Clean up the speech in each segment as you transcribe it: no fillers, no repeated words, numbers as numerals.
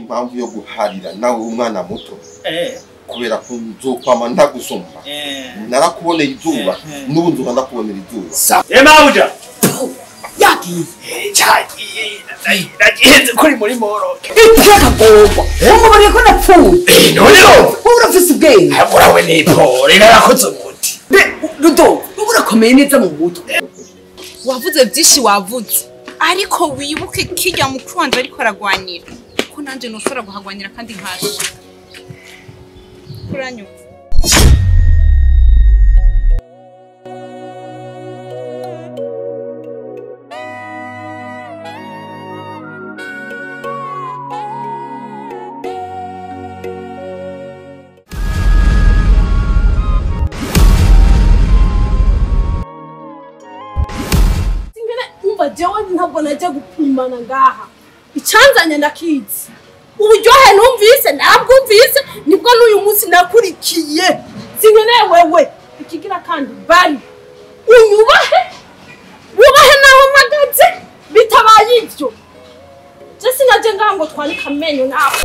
Impamvu yo guharira nawe umwana muto. Kubera ko nzokwama ndagusumba. Narakuboneye izuba, n'ubu nzoba ndakubonera izuba. Emabuja. Yagiye. Cyagiye. Nagihenze kuri muri moroke. Ikakagomba. Umubariye ko napfuye. None urafise ubwenge. Urawe ni pole narakoze umuti. Rudo, urakomeye neza mu mutwe. Wavuze byinshi wavuze. Ariko wibuke kijya mukuru wanje ariko aragwanira. Ko nanje noshobora guhagwanira kandi nkasha. Kuranyuka. Jewe ntabwo najya gupimana ngaha icanzanye ndakizi uburyohe numvise nabwumvise nibwo n'uyu munsi nakurikiye sinkeneye wewe ikigira kandi bari unyubahe wubahe naho mpagaze bitabaye ibyo je sinajye ngaha ngo twanike amenyo nawe.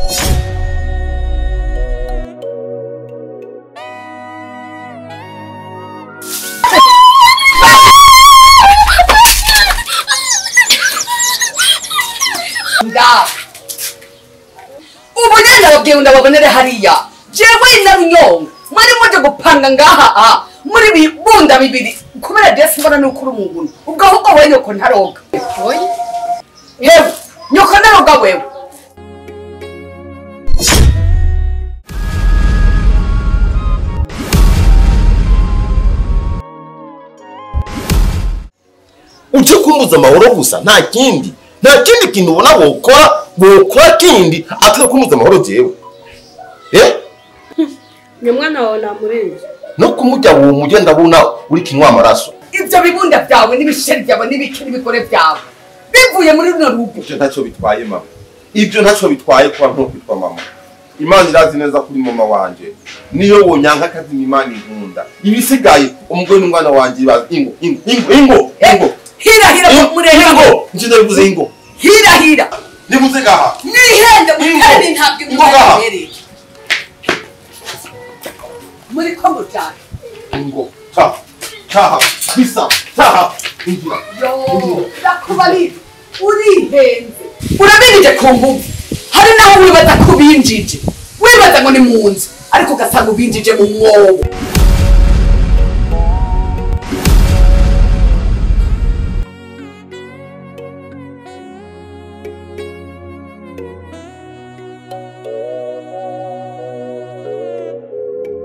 Ubunye ndababonere hariya jewe na Runyonga mwari muje gupanga ngaha muri bibunda bibiri kubera desi mbona nukuri umuntu ubwo ahubwo we nyoko ntaroga. Hewe nyoko ntaroga wewe. Uje kumbuza amahoro gusa nta kindi. Nta kindi kintu ubona wokora kindi atari kumuza amahoro jewe. Ni mwana wawe namurenze. No kumujya uwo mujye ndabona uri kinywa amaraso. Ibyo bibunda byawe n'ibisheri byawe n'ibiki n'ibikore byawe bivuye muri runo rugo. Ibyo ntacyo bitwaye mama. Ibyo ntacyo bitwaye kuba nko kwitwa mama. Imana irazi neza kuri mama wanje. Niyo wonyanka kazi Imana inkunda. Ibisigaye umugore n'umwana wanje bazi ingo ingo ingo ingo ingo. Hira hira murenga ingo. Nje ndabivuze ingo. Hira hira. Nibuze gaha. Nihende mutari ntabwo imwereke. Muri ko mutari. Ingo. Ta. Ta. Bisa. Ta. Ingira. Yo, ndakubali. Urihenze. Urabinije ku mbuga. Hari naho wibaza kubinjije. Wibaza ngo ni mu nzu, ariko ugasanga ubinjije mu mwobo.